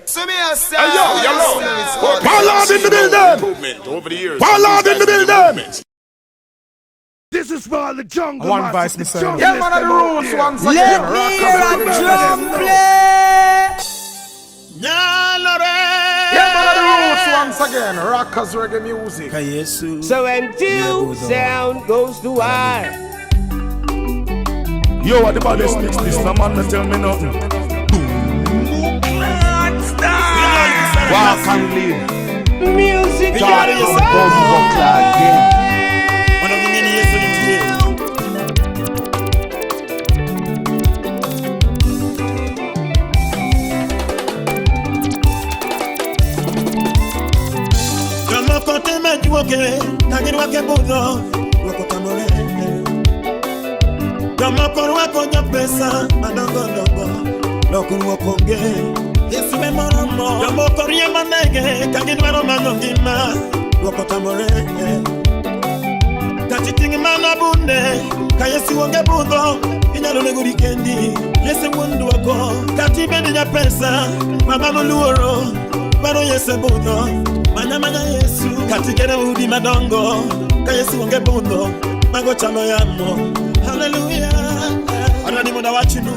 Hey yo, yo, Warlord in the building. Improvement over the years. Warlord in the building. This is for all the jungle. One masters, vice, the Mr. junglist Yeah, man, of the them out roots there. once Let again. me Rock hear a drum play. Yeah, man, of the roots once again. Rockers reggae music. So when two sound goes to war, Yo, what the baddest mix this? No man, no tell me nothing. Walk and lead. music Talk to to the the world. bumbo clad game. Jomoko teme juoke ka girwake budho, rwako tamore. Jomoko rwako jopesa madongo dongo, lokruok onge. Yesu e moromo. Jomoko riembo ndege ka gidwaro manyo ngima, rwako tamore. Kata iting' mana bunde, ka Yesu onge budho, inyalo negori kendi. Yesu wuon dwoko. Kata ibed japesa ma dhano luoro, dwaro Yesu e budho. Manya manya Yesu. Kata igero udi madongo, ka Yesu onge budho, mago chalo yamo. Haleluya. Adwa ni mondo awachnu,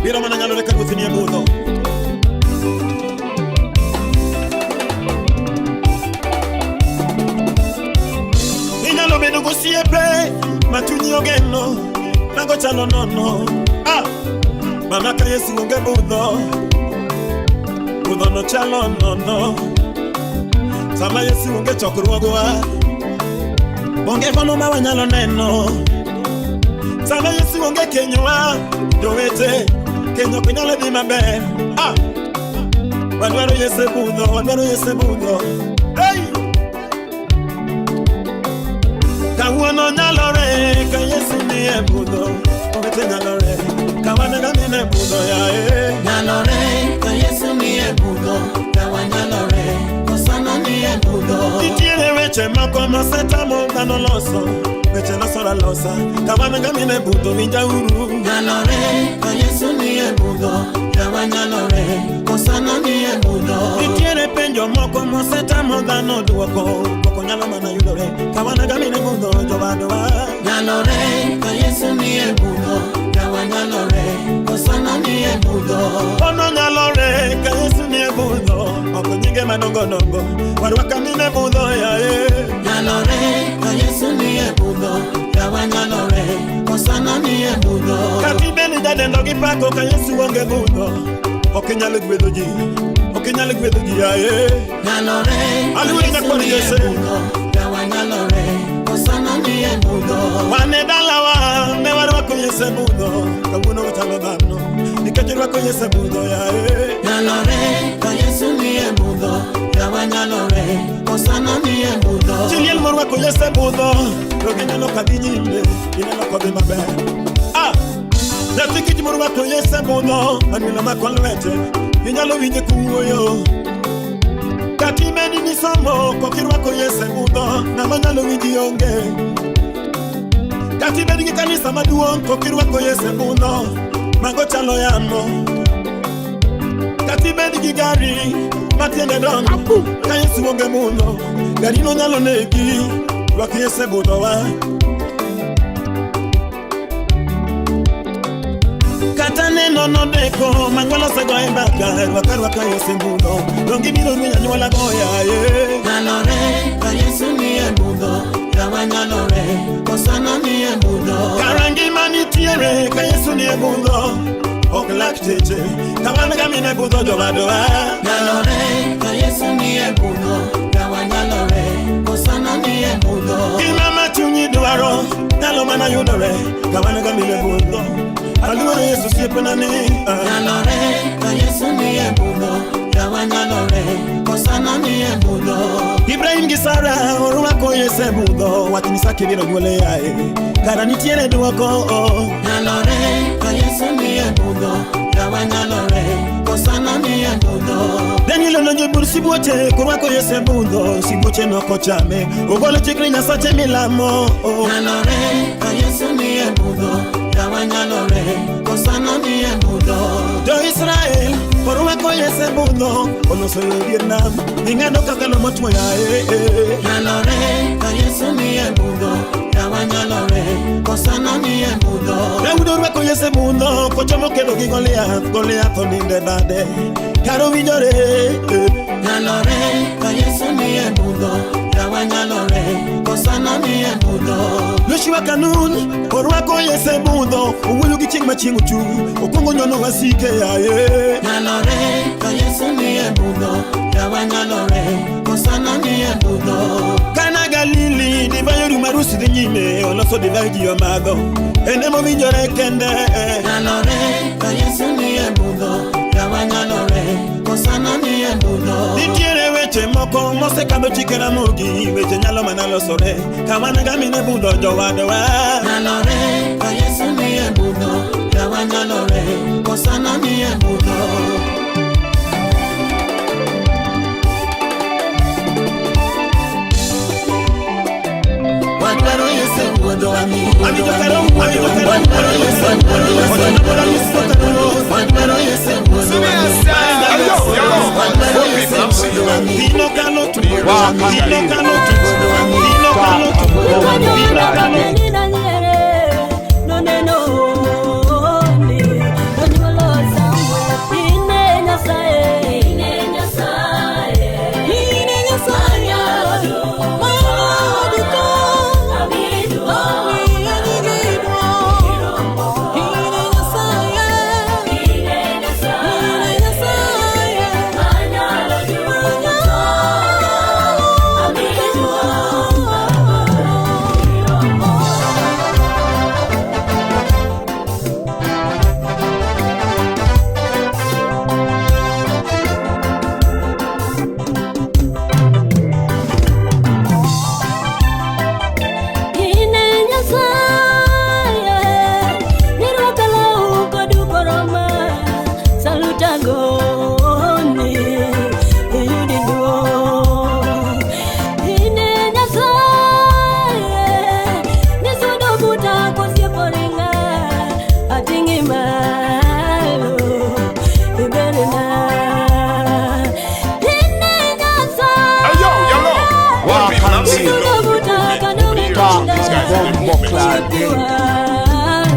biro mana nyalore ka ruoth nie budho. Inyalo bedo gosiepe ma chunyi ogeno, mago chalo nono. Ah! Mana ka Yesu onge budho, budho no chalo nono. Sama Yesu onge chokruogwa, onge hono ma wanyalo neno. Sama Yesu onge kenywa, jowete, keny ok nyal dhi maber. Ah! Wadwaro Yesu e budho, wadwaro Yesu e budho. Hey! Kawuono nyalore ka Yesu ni e budho, owete nyalore ka wan ga mine budho yae. Nyalore ka Yesu nie budho, yawa nyalore, kosana nie budho. Nitiere weche moko mosetamo dhano loso, weche losore alosa ka wan ga mine budho winja uru. Nyalore ka Yesu nie budho, yawa nyalore, kosana nie budho. Nitiere penjo moko mosetamo dhano duoko, duoko nyalo mana yudore ka wan ga mine budho jowadwa. Nyalore ka Yesu nie budho, yawa nyalore, kosana nie budho. Ono nyalore ka Yesu nie budho, ok nyinge madongo dongo, warwaka mine budho yae. Nyalore ka Yesu nie budho, yawa nyalore, kosana nie budho. Kata ibed ni jadendo gi pako ka Yesu onge budho, ok inyal gwedho ji, ok inyal gwedho ji yae. Nyalore ka Aluori Yesu nyakwar nie Jesse. budho, yawa nyalore, kosana nie budho. Wan e dalawa ne warwako Yesu e budho, kawuono wachalo dhano nikech rwako Yesu e budho yae. Nyalore ka Yesu nie budho, yawa nyalore, kosana nie budho. Chi liel morwako Yesu e budho, to gineno ka dhi nyime, gineno kodhi maber. Ah! Nyathi kich morwako Yesu e budho, Manuel omako lwete, inyalo winje kuwuoyo. Kata ibed ni somo kok irwako Yesu e budho, ng'ama nyalo winji onge. Kata ibed gi kanisa maduong' kok irwako Yesu e budho, mago chalo yamo. Kata ibed gi gari matiende dongo, ka Yesu onge budho, garino nyalo negi. Rwak Yesu e budhowa. Kata neno nodeko mang'welo osegoye mbaka, rwak arwaka Yesu e budho, donge ibiro rwenyo anyuola go yaye. Nyalore ka Yesu nie budho, yawa nyalore, kosana nie budho. Kara ngima nitiere ka Yesu nie budho, ok lakteche, ka wan ga mine budho jowadwa. Nyalore ka Yesu nie budho, yawa nyalore, kosana nie budho. Ngima ma chunyi dwaro nyalo mana yudore ka wan ga mine budho. Aluoro Yesu osiepna ni ah. Nyalore ka Yesu nie budho, yawa nyalore, kosana nie budho. Ibrahim gi Sara orwako Yesu e budho, wach ni Isaka ibiro nyuole yaye. Kara nitiere dwoko oh. Nyalore ka Yesu nie budho, yawa nyalore, kosana nie budho. Daniel odonjo e bur sibuoche korwako Yesu e budho, sibuoche nokochame, ogolo chik ni Nyasache milamo oh. Nyalore ka Yesu nie budho, yawa nyalore, kosana nie budho. Jo-Israel orwako Orwako Yesu e budho, oloso yo e dier nam, ing'ado kaka lo motwo yaye. Nyalore ka Yesu nie budho, yawa nyalore, kosana nie budho. Daudi orwako Yesu e budho, kochomo kedo gi Goliath, Goliath oninde bade. Kar owinjore. Nyalore ka Yesu nie budho, yawa nyalore, kosana nie budho. Joshua Kanun orwako Yesu e budho, owuoyo gi chieng' ma chieng' ochung', okwongo nyono wasike yaye. Nyalore ka Yesu nie budho, yawa nyalore, kosana nie budho. Kana Galili, divai orumo arus dhi nyime, oloso divai ji omadho, en emowinjore kende. Nyalore ka Yesu nie budho, yawa nyalore, kosana nie budho. Nitiere weche moko mosekadho chike Ramogi, weche nyalo mana losore, ka wan ga mine budho jowadwa. Nyalore ka Yesu nie budho, yawa nyalore, kosana nie budho. Wadwaro Yesu budho ami, Awinjo karo, awinjo karo, wadwaro Yesu budho, wadwaro Yesu budho ami, Hey, yo, yellow. wadwaro What Yesu people I'm seeing budho ami. Pino kalo tu, Walk and pino live. kalo tu, pino kalo tu, pino kalo tu. Hey, yo, yellow. What Walk people I'm and seeing live. over the years, Talk these guys and their and movements. buckler dead.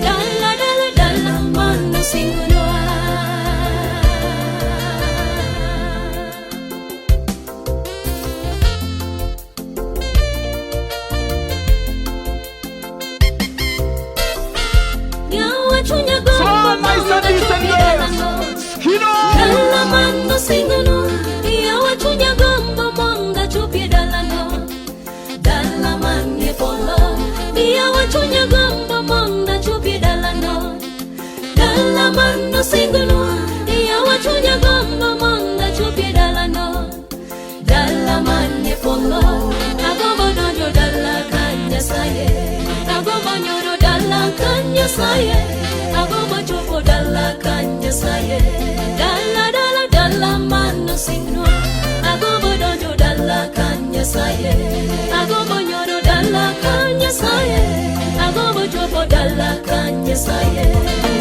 Dala dala dala mano singunwa. So all nice and decent girls. Skin on. Dala mano singono, yawa chunya gombo monga chupie dalano. Dala manie polo, yawa chunya gombo monga chupie dalano. Dala mano singono, yawa chunya gombo monga chupie dalano. Dala manie polo, agombo donjo dala kanyasaye. Agombo nyoro dala kanyasaye. Agombo chopo dala kanyasaye. Dala dala dala mano singno. Agombo donjo dala kanyasaye. Agombo nyoro dala kanyasaye. Agombo chopo dala kanyasaye.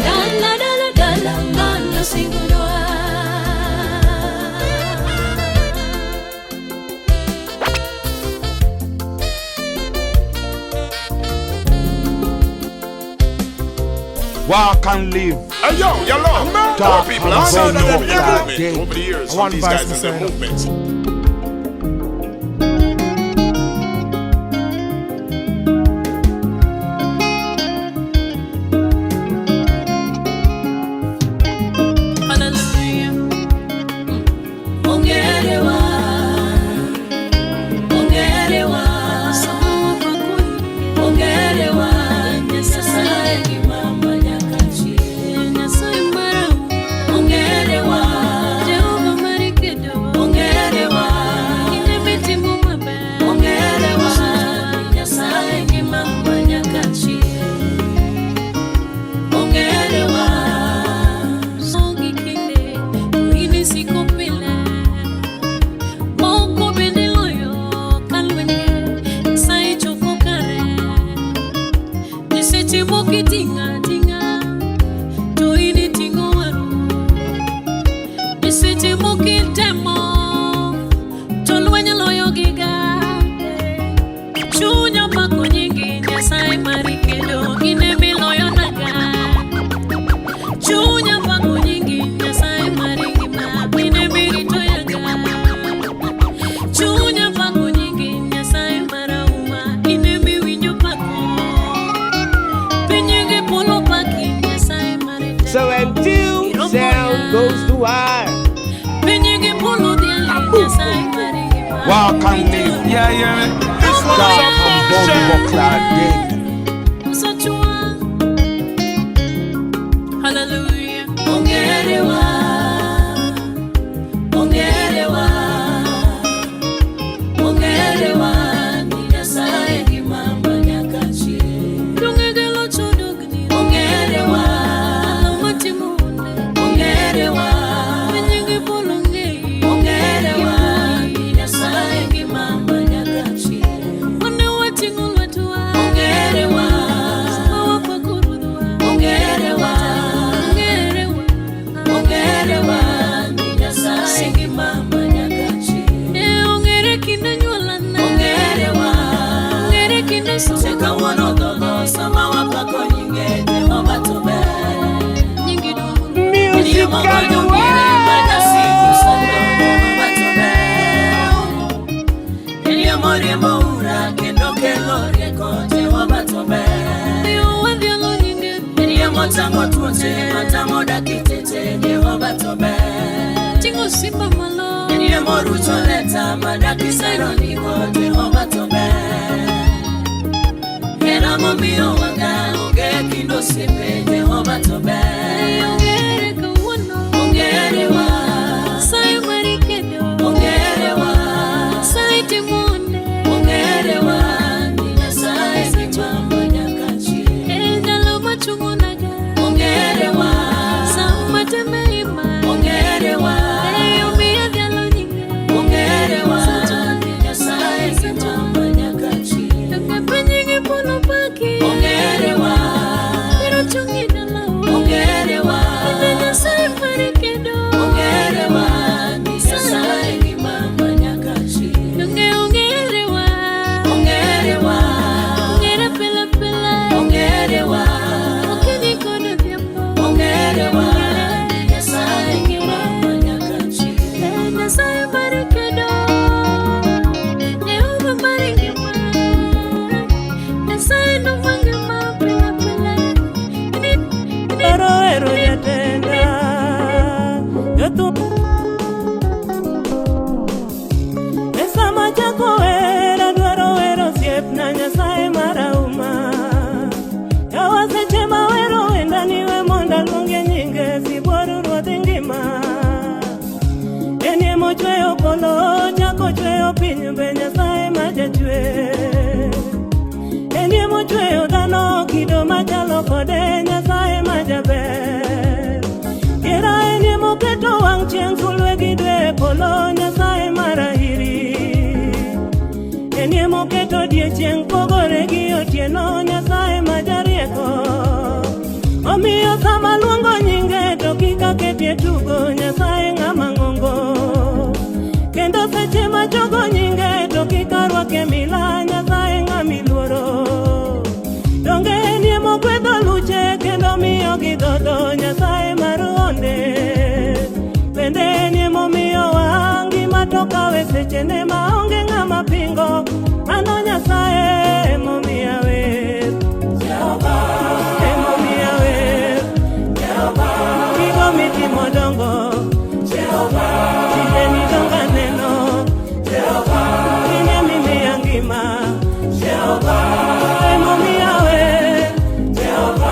Dala dala dala mano singno. Walk and live. Hey, yo, yellow. What Talk people and I'm seeing buckler over the movement, dead. over the years, One these vice guys and their versa. movements. Hallelujah. Ongerewa. Ongerewa. Ongerewa. Nyasaye ni mama nyakachi. Nyasaye. So when two sound goes to war. Walk and live. Yeah, yeah. This one's a function. Dead. Hallelujah. Ongerewa. Ongerewa. Ongerewa. Ni Nyasaye gi mama nyaka chieng'. Dongegelo chodogni. Ongerewa. Alamatimune. Ongerewa. Minyingi polo ng'eyi. Ongerewa. Ni Nyasaye gi mama nyaka chieng'. Mane wating'o lwetwa. Ongerewa. Sama wapako Ruodhwa. Ongerewa. Ongerewa. Ongerewa. Ni Nyasaye gi mama nyaka chieng'. E ongere kinde nyuolana. Ongerewa. Ongere kinde somo. Kawuono dhodho sama wapako nyinge Jehova to ber. Nyingi duong'. Musical world. Riembo ura kendo kelo rieko Jehova to ber. Wadhialo nyinge. Riembo chango tuoche matamo dakiteche Jehova to ber. Ting'o simba malo. Riembo rucho leta madakisero ndiko Jehova to ber. Hera momiyo wanga onge kind osiepe Jehova to ber. Ongere kawuono. Ongerewa. Sayo mari kedo. Ongerewa. Sayo timone. Ongerewa. Ni Nyasaye gi mama nyaka chieng'. E ndalo machung'o naga. Ongerewa. Sama tembe ima. Ongerewa. E omiya dhialo nyinge. Ongerewa. Ni Nyasaye gi mama nyaka chieng'. Donge piny gi polo paki. Ongerewa. Biro chungi dalawa. Ongerewa. Kinde Nyasaye mari kedo. Ongerewa. Ni Nyasaye gi mama nyaka chieng'. Donge ongerewa. Ongerewa. Ongere pile pile. Ongerewa. Okinyi kod odhiambo. Ongerewa. Ni Nyasaye gi mama nyaka chieng'. E Nyasaye mari kedo. Jehova mari ngima. Nyasaye no mangima pile pile. Ero ero jatenda Jothum E sama chako wer adwaro wero osiepna Nyasaye marahuma Yawa seche mawero wenda niwe mondo aluonge nyinge sibuor ruodh ngima En emochweyo polo chako chweyo piny be Nyasaye ma jachwe En emochweyo dhano kido machalo kode Nyasaye ma jaber Kera en emoketo wang' chieng' sulwe gi dwe e polo Nyasaye marahiri En emoketo odiechieng' pogore gi otieno Nyasaye ma jarieko Omiyo sama luongo nyinge to kik aketie tugo Nyasaye ng'ama ng'ongo Kendo seche machogo nyinge to kik arwake mila Nyasaye ng'ama iluoro Donge en emogwedho luche kendo miyo gidhodho Nyasaye mar onde Bende en emomiyowa ngima to kawe sechene maonge ng'ama pingo Mano Nyasaye emomiya wer Emomiya wer Gigo mitimo dongo Tijeni dongo aneno In emimiya ngima Emomiya wer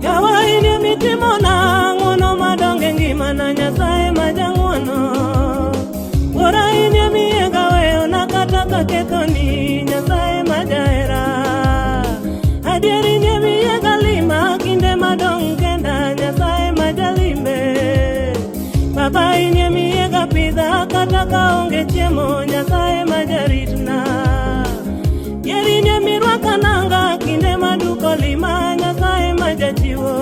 Yawa in emitimona ng'wono madongo e ngimana Nyasaye ma jang'wono Wuora in emiyega weyona kata kakethoni Nyasaye ma jahera Adier in emiyega lima kinde madong' kenda Nyasaye ma jalimbe Baba in emiyega pidha kata kaonge chiemo Nyasaye ma jaritna Yier in emirwaka nanga kinde maduko lima Nyasaye ma jachiwo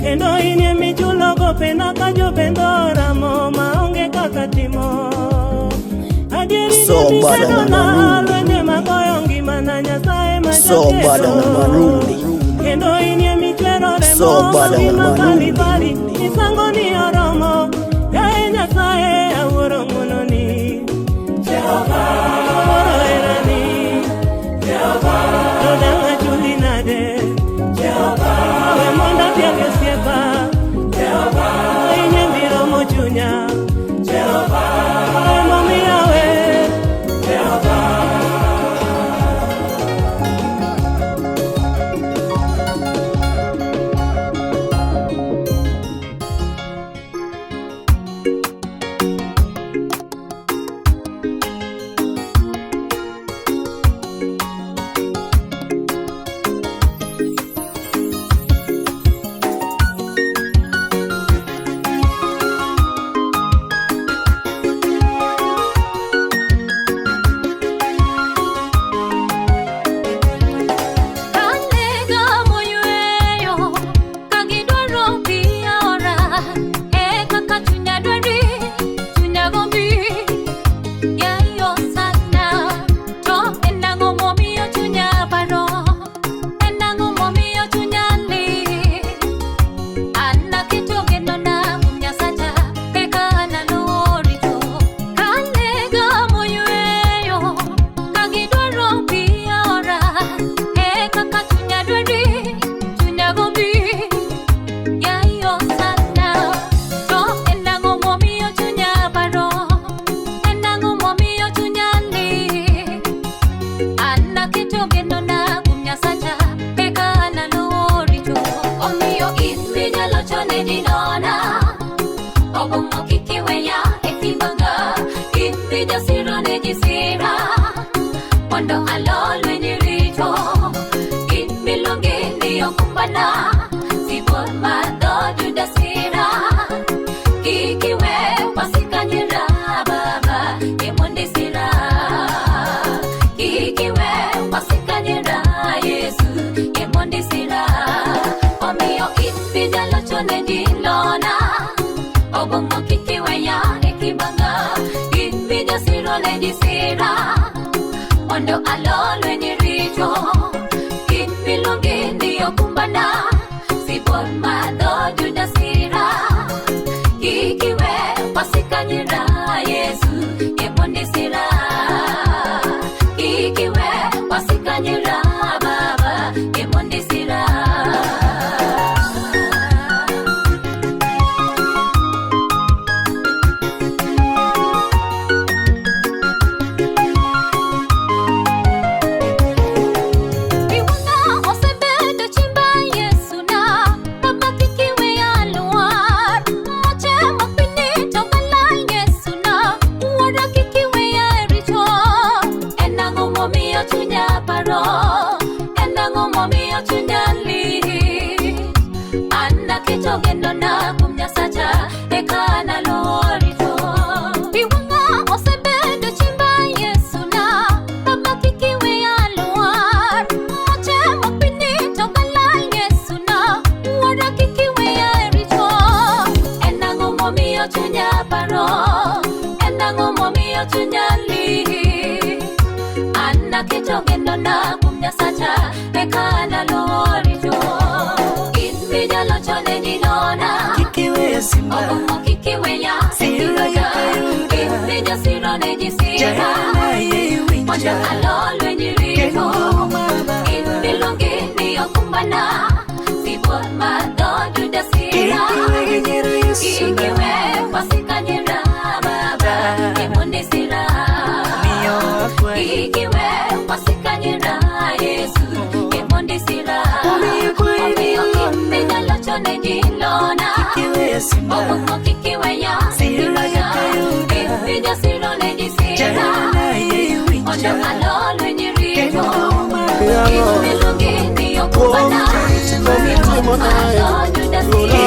Kendo in emichulo gopena ka jobendo oramo maonge kaka timo Adier in So bad and emigedona unruly. lwenje magoyo ngimana Nyasaye ma So bad and jakeso unruly. Kendo in emichwero So remo bad and ngima unruly. kalibali misango ni oromo. kikiweya ekibanga In bijasiro ne jisira mondo alo lwenyi rito In miluonge ni okumbana sibuor ma dhood Juda sira Kik iwe wasika nyira baba emondi sira Kik iwe wasika nyira Yesu emondi sira Omiyo in bijalocho ne ji lona Obong'o kik iweya e kibanga In bijasiro ne ji sira mondo alo lwenyi richo In miluonge ni okumbana sibuor ma dhood Juda sira Kik iwe wasika nyira Yesu emondi sira Kik iwe wasika nyira baba emondi sira Iwanga osebedo chimba Yesu na baba kik iweya lwar Mochemo piny to galal Yesu na wuora kik iweya e richo En ang'o momiyo chunya paro En ang'o momiyo chunya lit An naketo genona kuom Nyasacha eka naluwo rito Iwanga osebedo chimba Yesu na baba kik iweya lwar Mochemo piny to galal Yesu na wuora kik iweya e richo En ang'o momiyo chunya paro En ang'o momiyo chunya lit An naketo genona kuom Nyasacha eka naluwo richo In mijalocho ne ji lona Kik iweya simba Obong'o kik iweya Sira ekibanga In mijasiro ne ji sira Jahera yie Mondo winja alo lwenyi rito Kendo mama In miluonge ni okumbana sibuor ma dhood Juda sira Kik iwe gi nyiero Yesu Kik iwe wasika nyira baba emondi sira Miyo akwayi Kik iwe wasika nyira Yesu emondi sira Omiyo akwayi ni Omiyo in lona mijalocho ne ji lona Kik iweya simba Obong'o kik iweya Sira ekibanga kayuda In mijasiro ne ji sira Jahera yie Mondo winja alo lwenyi rito Kendo mama In miluonge ni okumbana sibuor ma dhood Juda sira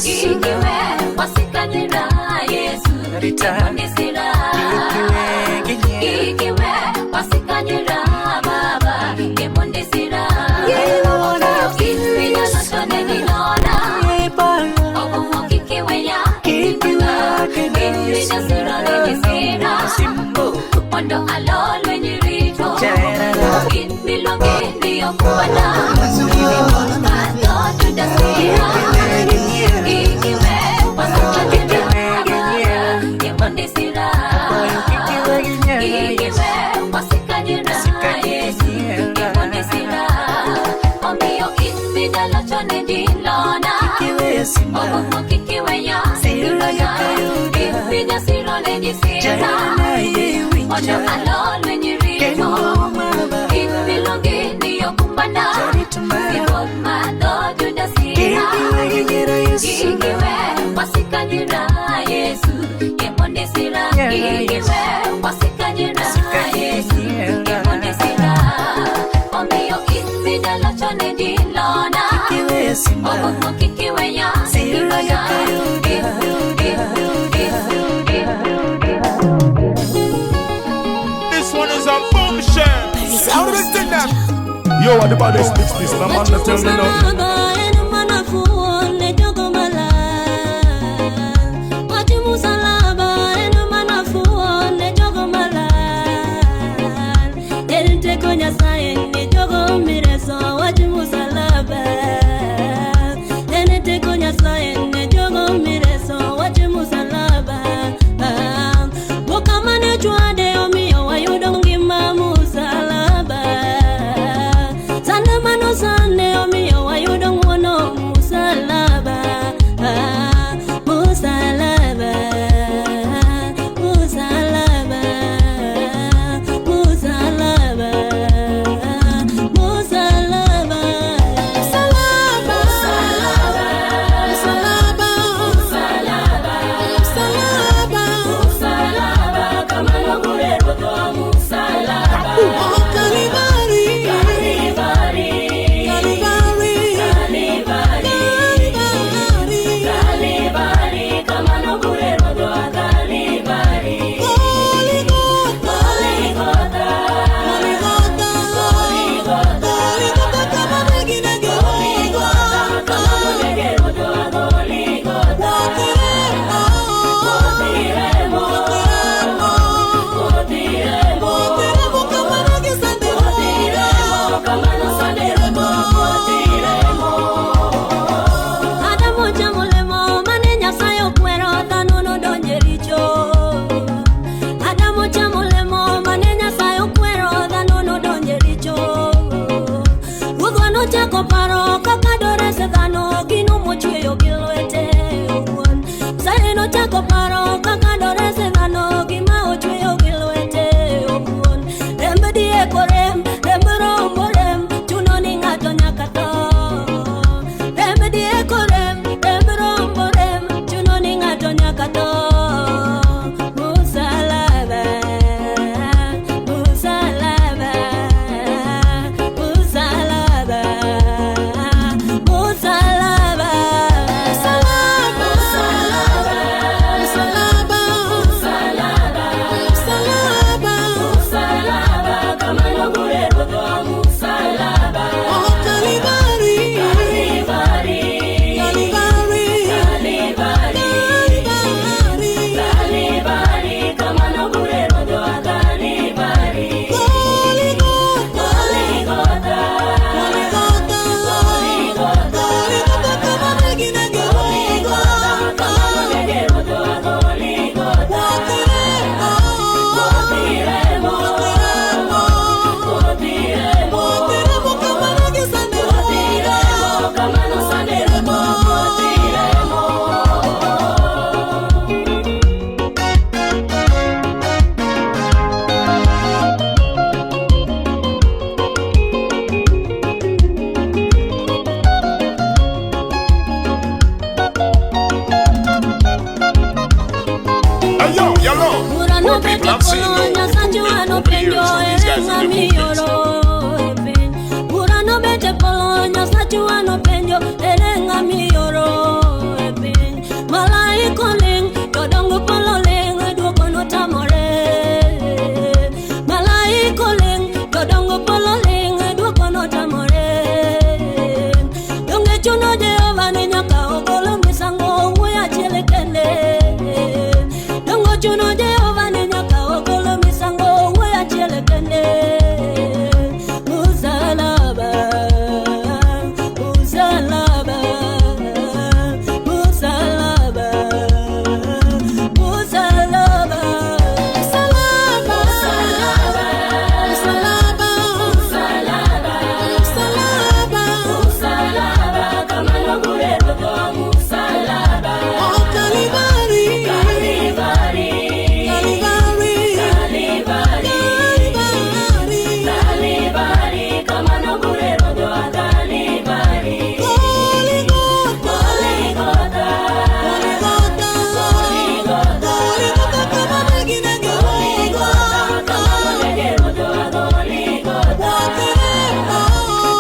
Kik iwe wasika nyira Yesu Rita emondi sira Kik iwe gi nyiero Kik iwe wasika nyira baba emondi sira Omiyo in mijalocho ne ji lona Yie paro Obong'o kik iweya Kik ekibanga iweya kendo In mijasiro ne ji sira Simbo Mondo alo lwenyi rito Jahera In miluonge ni okumbana sibuor ma dhood Juda sira Kik iwe wasika nyira baba emondi sira Kik iwe gi nyiero Kik iwe wasika nyira Yesu emondi sira Omiyo in mijalocho ne ji lona Kik iweya simba Obong'o kik iweya Sira ekibanga kayuda In mijasiro ne ji sira Jahera yie Mondo winja alo lwenyi rito Kendo mama In miluonge ni okumbana Jarit mara sibuor ma dhood Juda Kik sira iwe gi nyiero Yesu Kik iwe wasika nyira Yesu emondi sira Kik iwe wasika nyira Yesu emondi sira Omiyo in mijalocho ne ji lona Kik iweya simba Obong'o kik iweya Sira ekibanga kayuda This one is a bombshell. Sound of the thing them. Yo, what the baddest mix this? No man, no tell me nothing. Musalaba en mana fuo ne jogo maler. Wach musalaba en mana fuo ne jogo maler. En teko Nyasaye ne jogo mireso wach musalaba. En teko Nyasaye ne jogo mireso wach musalaba. Boka mane chwade omiyo wayudo ngima musalaba. Sane mano sane omiyo wayudo ng'wono. Nochako paro kaka dorese dhano gima ochweyo gi lwete owuon. Remb diek orem, remb rombo rem, chuno ni ng'ato nyaka tho. Remb diek orem, remb rombo rem, chuno ni ng'ato nyaka tho. Musalaba, musalaba, musalaba, musalaba, musalaba, musalaba, musalaba, musalaba, kama nogure rodho musalaba. Oh, Kalvari, Kalvari, Kalvari, Kalvari, Kalvari, kama nogure rodho Kalvari. Goligota, Goligota, Goligota, Goligota, kama neginege Goligota, kama nege rodho Goligota. Wotiremo, wotiremo, wotiremo, wotiremo, kama negisande wotiremo, kama nosande rodho wotiremo. Hey yo, yellow. Murano More people bete I've seen polo no nyasachu improvement ano over the penjo years from these ere guys in the ng'ami movement. oro e piny. Murano bete polo nyasachu ano penjo ere ng'ami oro e piny. Malaika ling' jodong polo ling' duoko notamore. Malaika ling' jodong polo ling' duoko notamore. Donge chuno Jehova ni nyaka ogol misango wuoyi achiel kende. Dongo chuno Jehova ni nyaka ogol misango wuoyi achiel kende. Musalaba, musalaba, musalaba, musalaba, musalaba, musalaba, musalaba, musalaba, kama nogure rodho musalaba. Oh, Kalvari, Kalvari, Kalvari, Kalvari, Kalvari, kama nogure rodho Kalvari. Goligota, Goligota, Goligota, Goligota, kama neginege Goligota, kama nege rodho Goligota.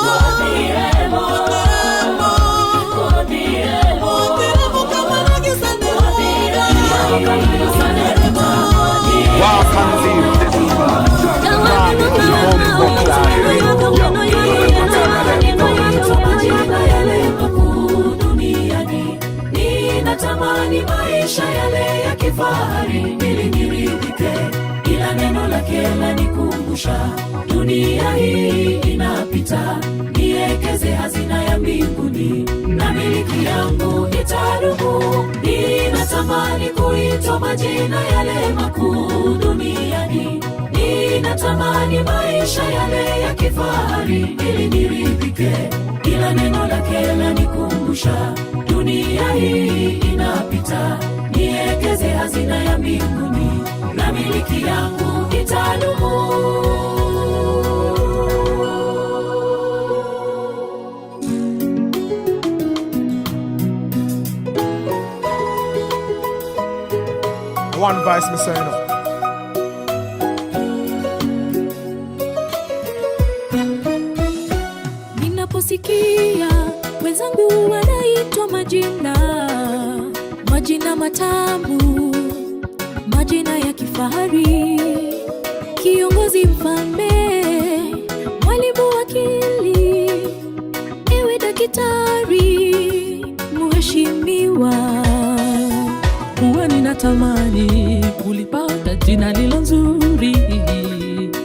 Wotiremo, wotiremo, wotiremo, wotiremo, kama negisande wotiremo, kama nosande rodho Walk and live this Majina yale makuu duniani, ninatamani maisha yale ya kifahari ili niridhike, ila neno lake lanikumbusha dunia hii inapita, niekeze hazina ya mbinguni na miliki yangu itadumu. Ninatamani kuitwa majina yale makuu duniani, ninatamani maisha yale ya kifahari ili niridhike, ila neno lake lanikumbusha dunia hii inapita, niekeze hazina ya mbinguni na miliki yangu itadumu. One vice, me say, you know. Ninaposikia wenzangu wanaitwa majina, majina matamu, majina ya kifahari, kiongozi, mfalme, mwalimu, wakili, ewe daktari, mheshimiwa. Huwa ninatamani kulipata jina lilo nzuri,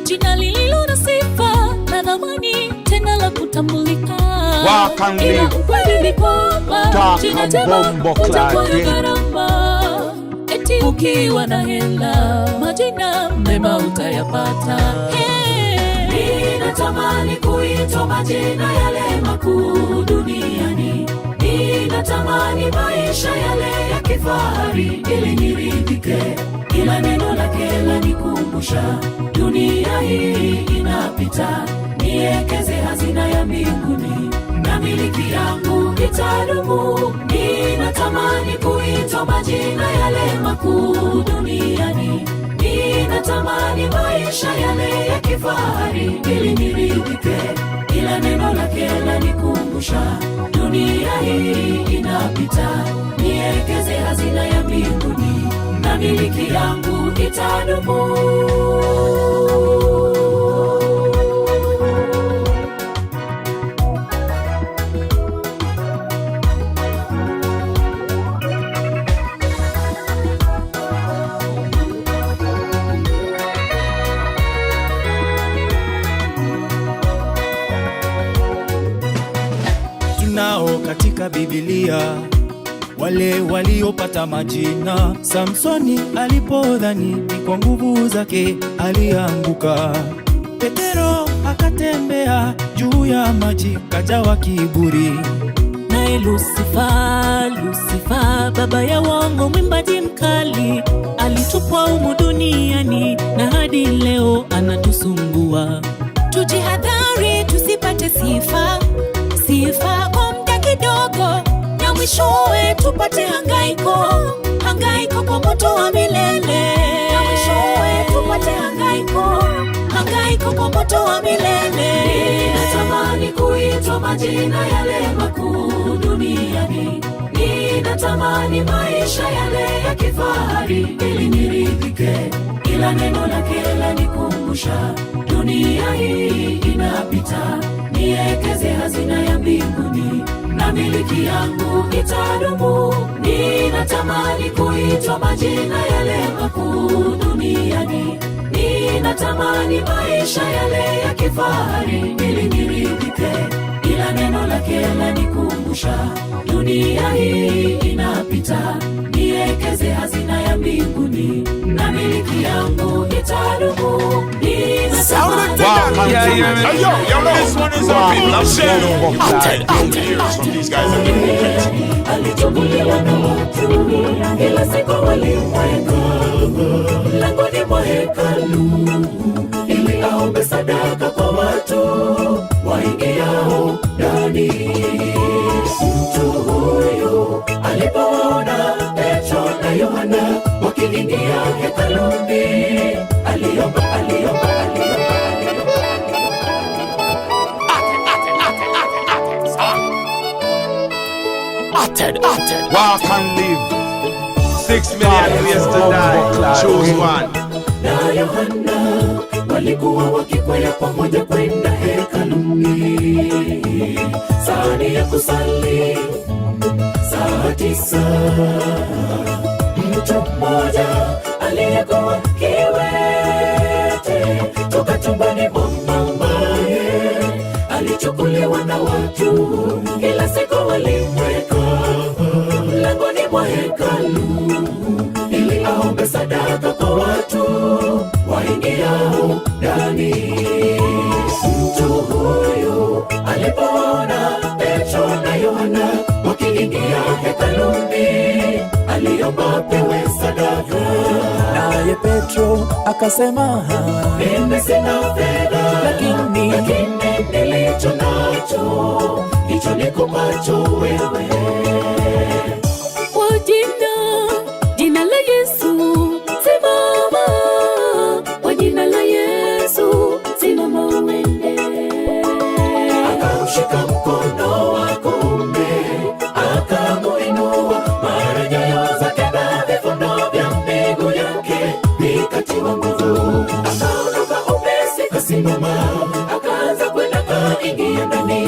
jina lililo na sifa na thamani, tena la kutambulika. Walk and Ila live. ukweli ni kwamba Dark jina and jema bombo utakuwa clad day. gharama. Eti ukiwa na hela majina mema utayapata. Hey. Ninatamani kuitwa majina yale makuu duniani. Ninatamani maisha yale ya kifahari ili niridhike, ila neno lake lanikumbusha dunia hii inapita, niekeze hazina ya mbinguni na miliki yangu itadumu. Ninatamani kuitwa majina yale makuu duniani, ninatamani maisha yale ya kifahari ili niridhike, ila neno lake lanikumbusha dunia hii inapita, niekeze hazina ya mbinguni na miliki yangu itadumu. Tunao katika Biblia wale waliopata majina. Samsoni alipodhani ni kwa nguvu zake alianguka. Petero akatembea juu ya maji kajawa kiburi. Naye Lusifa, Lusifa, baba ya uongo, mwimbaji mkali, alitupwa humu duniani na hadi leo anatusumbua. Tujihadhari tusipate sifa sifa kwa muda kidogo, na mwishowe tupate hangaiko hangaiko kwa moto wa milele, na mwishowe tupate hangaiko hangaiko kwa moto wa milele. Ninatamani kuitwa majina yale makuu duniani, ninatamani maisha yale ya kifahari ili niridhike, ila neno lake lanikumbusha dunia hii inapita, niekeze hazina ya mbinguni na miliki yangu itadumu. Ninatamani kuitwa majina yale makuu duniani, ninatamani maisha yale ya kifahari ili niridhike, ila neno lake lanikumbusha dunia hii inapita, niekeze hazina ya mbinguni na miliki yangu itadumu. Ninatamani Yeah, yeah, hey, yo, yo, this one is a people from these guys at the moment. Alichukuliwa na watu, ila siku walimweka mlangoni mwa hekalu ili aombe sadaka kwa watu waingiao ndani. Mtu huyu alipowaona Petro na Yohana wakiingia hekaluni, aliomba, aliomba, aliomba. Walk and live. 6 million ways to die. Choose one. Na Yohana walikuwa wakikwea pamoja kwenda hekaluni, saa ya kusali saa 9. Mtu mmoja aliyekuwa kiwete toka chumbani mwa mamaye alichukuliwa na watu, kila siku walimweka mlangoni mwa hekalu ili aombe sadaka kwa watu waingiao ndani. Mtu huyu alipoona Petro na Yohana wakiingia hekaluni, aliomba apewe sadaka. Naye Petro akasema, mimi sina fedha, lakini nilicho nacho ndicho nikupacho wewe. Kwa jina la Yesu simama, kwa jina la Yesu simama uende. Akamshika mkono wa kuume akamuinua, mara nyayo zake na vifundo vya miguu yake vikatiwa nguvu. Akaondoka upesi kasimama, akaanza kwenda kaingia ndani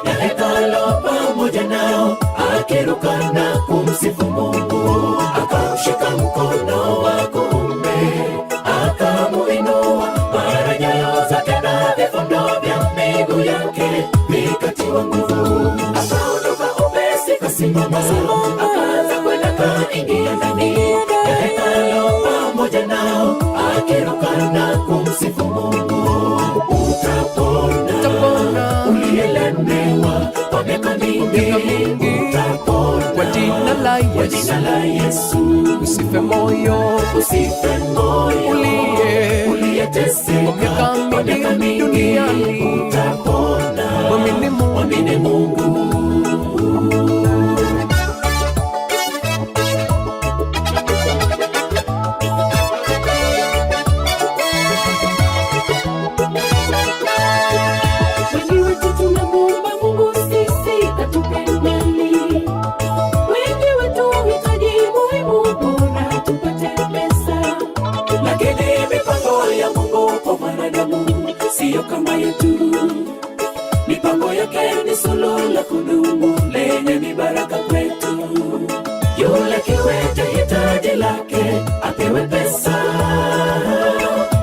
ya hekalu pamoja nao, akiruka na kumsifu Mungu. Akamshika mkono wa kuume akamuinua, mara nyayo zake na vifundo vya miguu yake vikatiwa nguvu. Akaondoka upesi kasimama, akaanza kwenda kaingia ndani ya hekalu pamoja nao, akiruka na kumsifu Mungu. Utapona uliyelemewa kwa miaka mingi, utapona. Yesu, jina la Yesu. Usife moyo, Usife moyo, uliye uliyeteseka kwa miaka mingi duniani, utapona. Mwamini Mungu, Mwamini Mungu. Wengi wetu tunamuomba Mungu sisi atupe mali. Wengi wetu huhitaji muhimu bora tupate pesa. Lakini mipango ya Mungu kwa mwanadamu siyo kama yetu. Mipango yake ni suluhu la kudumu lenye mibaraka kwetu. Yule kiwete hitaji lake apewe pesa,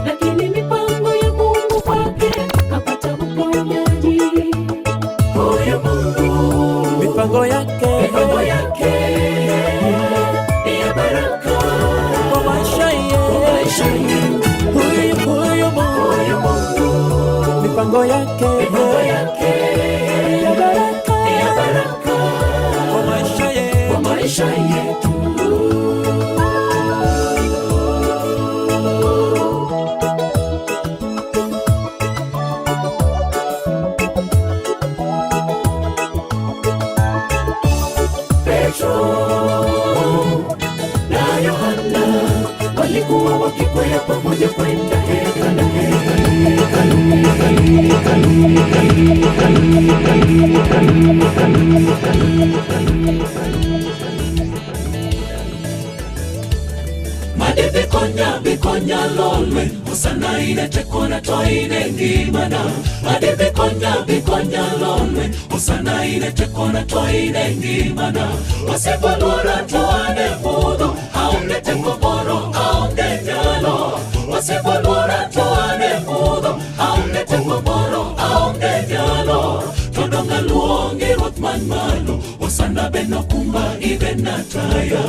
Lakini mipango ya Mungu kwake kapata uponyaji. huyo Mungu Mipango yake, mipango yake ni ya baraka kwa maisha kwa maisha yetu. yetu. Huyu huyu Mungu, Huyo Mungu mipango yake, mipango yake ya baraka ni ya baraka kwa maisha yetu. kwa maisha yetu. Petro na Yohana walikuwa wakikwea pamoja kwenda hekalu, hekalu, hekalu, hekalu, hekalu, hekalu, hekalu, hekalu, hekalu. Madebe konya bikonya lolwe Hosana ine tekona toine ngimana Madebe konya bikonya lolwe Hosana ine tekona toine ngimana Wasebolora tuane mudho Aonge teko moro aonge nyalo Wasebolora tuane mudho Aonge teko moro aonge nyalo Todonga luongi ruoth man malo Hosana beno kumba ibe nataya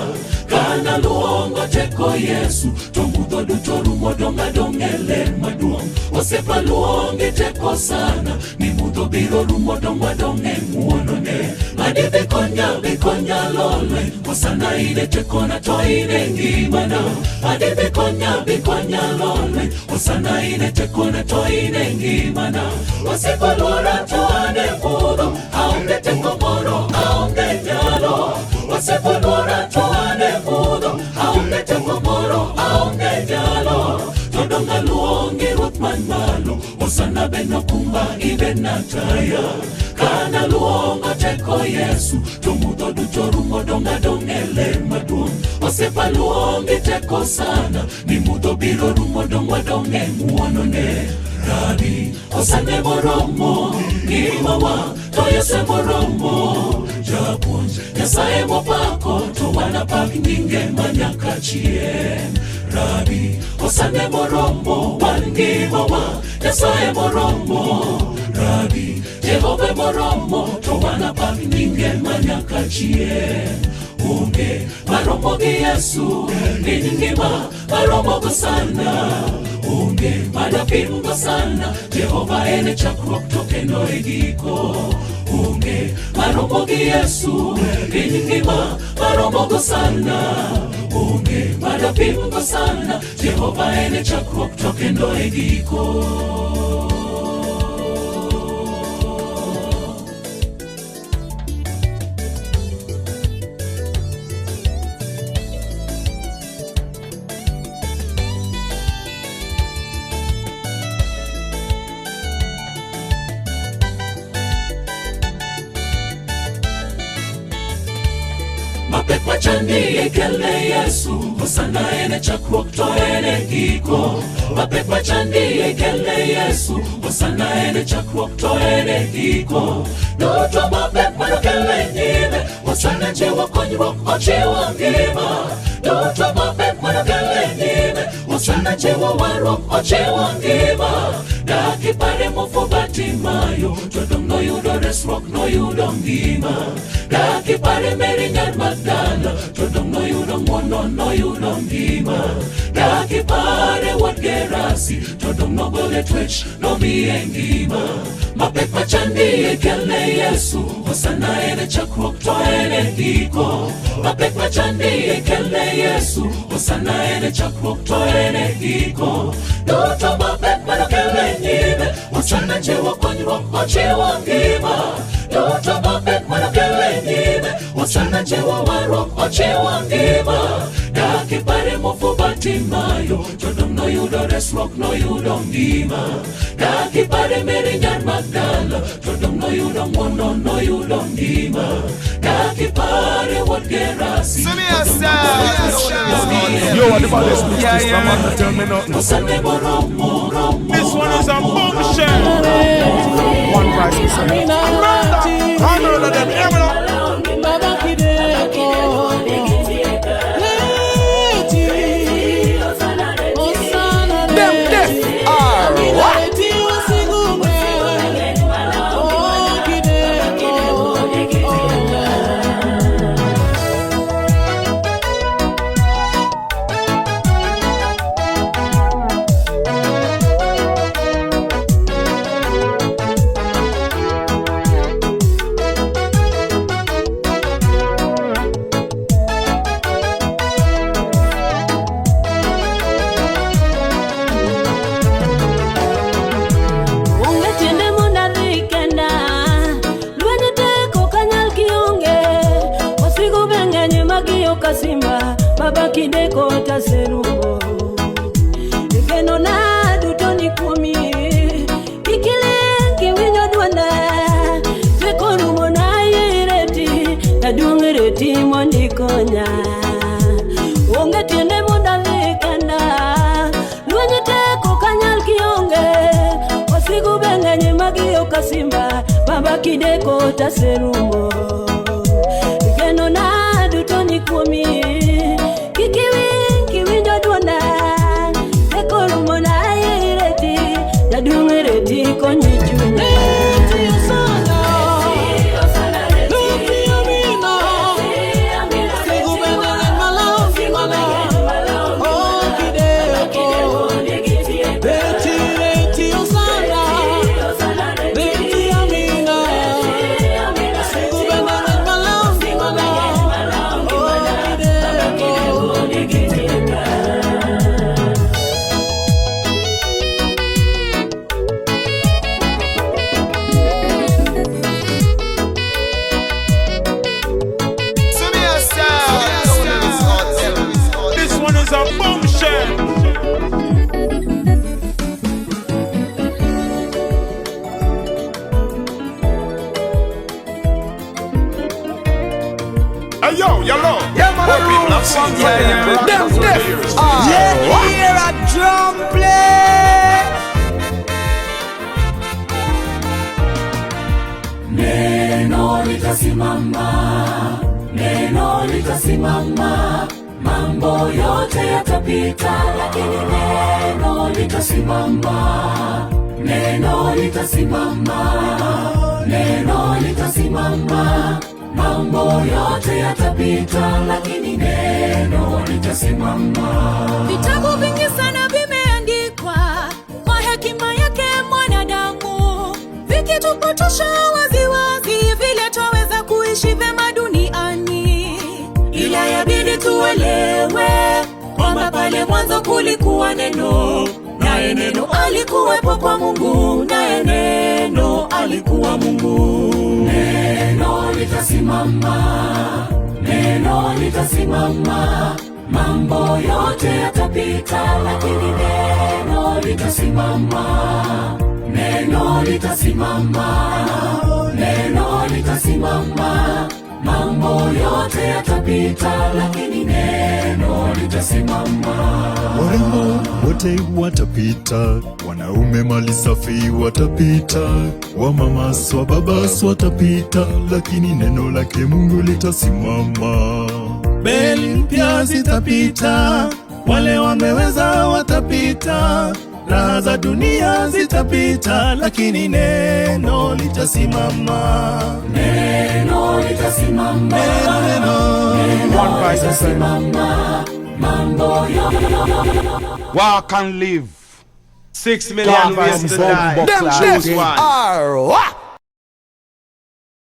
Kana luongo teko Yesu To mudho duto rumo donga dong' e ler maduong' Osiepa luongi teko sana Ni mudho biro rumo dong' wadong' e ng'uonone Madi bikonya bikonya lolwe Hosana ine tekona to ine ngimana Madi bikonya bikonya lolwe Hosana ine tekona to ine ngimana Osiepa luora to ane mudho Aonge teko moro aonge nyalo Osiepa luora to ane mudho Aonge teko moro aonge nyalo Todonga luongi ruoth man malo Hosana beno kumba ibe nataya Kana luongo teko Yesu To mudho duto rumo donga dong' e ler maduong' Osiepa luongi teko sana Ni mudho biro rumo dong' wadong' e ng'uonone Rabi Hosane moromo ngimawa to Yesu moromo Japuonj Nyasaye mopako to wanapak nyinge manyaka chieng' Rabi Hosane moromo wan ngimawa Nyasaye moromo Rabi Jehova moromo to wanapak nyinge manyaka chieng' Onge maromo gi Yesu ni ngima maromo go sana Onge madapim go sana Jehova en e chakruok to kendo e giko Onge maromo gi Yesu ni ngima maromo go sana Onge madapim go sana Jehova en e chakruok to kendo e giko Mapekwa chandi kele Yesu Hosana ene chakruok to ene giko Mapekwa chandi kele Yesu Hosana ene chakruok to ene giko Duto mapek mano kele nyime Hosana chiwo konyruok ochiwo ngima Duto mapek mano kele nyime Hosana chiwo warruok ochiwo ngima Daki pare muofu Bartimayo, to dong noyudo resruok noyudo ngima. Daki pare Mary nyar Magdala, to dong noyudo ng'wono noyudo ngima. Daki pare wuod Gerasi, to dong nogole twech nomiye ngima. Mapek machandi kelne Yesu, Hosana en e chakruok to en e giko. Mapek machandi kelne Yesu, Hosana en e chakruok to en e giko. Duto mapek manokele nyime, Hosana chiwo konyruok ochiwo ngima. Duto mapek manokele nyime, Hosana chiwo warruok ochiwo ngima. Daki pare muofu Bartimayo, to dong noyudo resruok noyudo ngima. Daki pare Mary nyar Magdala, to dong noyudo ng'wono noyudo ngima. Daki pare wuod Gerasi, Yo, what the baddest mix this? No man tell me nothing. This one is a bombshell. One price is a murder. I murder them. Hear me now. Them deaf are what? Onge tiende mondo adhi kenda, lweny tek ok anyal kionge. Wasigu be ng'eny magiyo ka simba, baba kideko taserumo. Geno na duto ni kuomi, kik iling' kiwinjo dwonda. Teko rumo na ireti, jaduong' reti mondo ikonya. Onge tiende mondo adhi kenda, lweny tek ok anyal kionge. Wasigu be ng'eny magiyo ka simba, baba kideko taserumo. Geno na duto ni kuomi, kik iwinj kiwinjo dwonda. Teko rumo na ireti, jaduong' reti konyi chunya. This one is a bombshell. Hey yo, yellow. Yeah, man, What people have seen yeah. Them deaf are Yeah, hear a drum play. Neno litasimama, neno litasimama, mambo yote yatapita, lakini neno litasimama, neno litasimama, neno litasimama, mambo yote yatapita, lakini neno litasimama. Vitabu vingi sana vimeandikwa kwa hekima yake mwanadamu, vikitupotosha waziwazi vile twaweza kuishi vyema duniani. Ila yabidi tuelewe kwamba pale mwanzo kulikuwa neno, naye neno alikuwepo kwa Mungu, naye neno alikuwa Mungu. Neno litasimama, neno litasimama, mambo yote yatapita, lakini neno litasimama, neno litasimama, neno litasimama, mambo yote yatapita, lakini neno litasimama. Warembo wote watapita, wanaume mali safi watapita, wamamas wababas watapita, lakini neno lake Mungu litasimama. Beli mpya zitapita, wale wameweza watapita, Raha za dunia zitapita, lakini neno litasimama. Neno litasimama. Neno, neno. Neno One voice and say, litasimama. Mambo yote. Walk and live. 6 million ways to die. Them Choose one. Are what?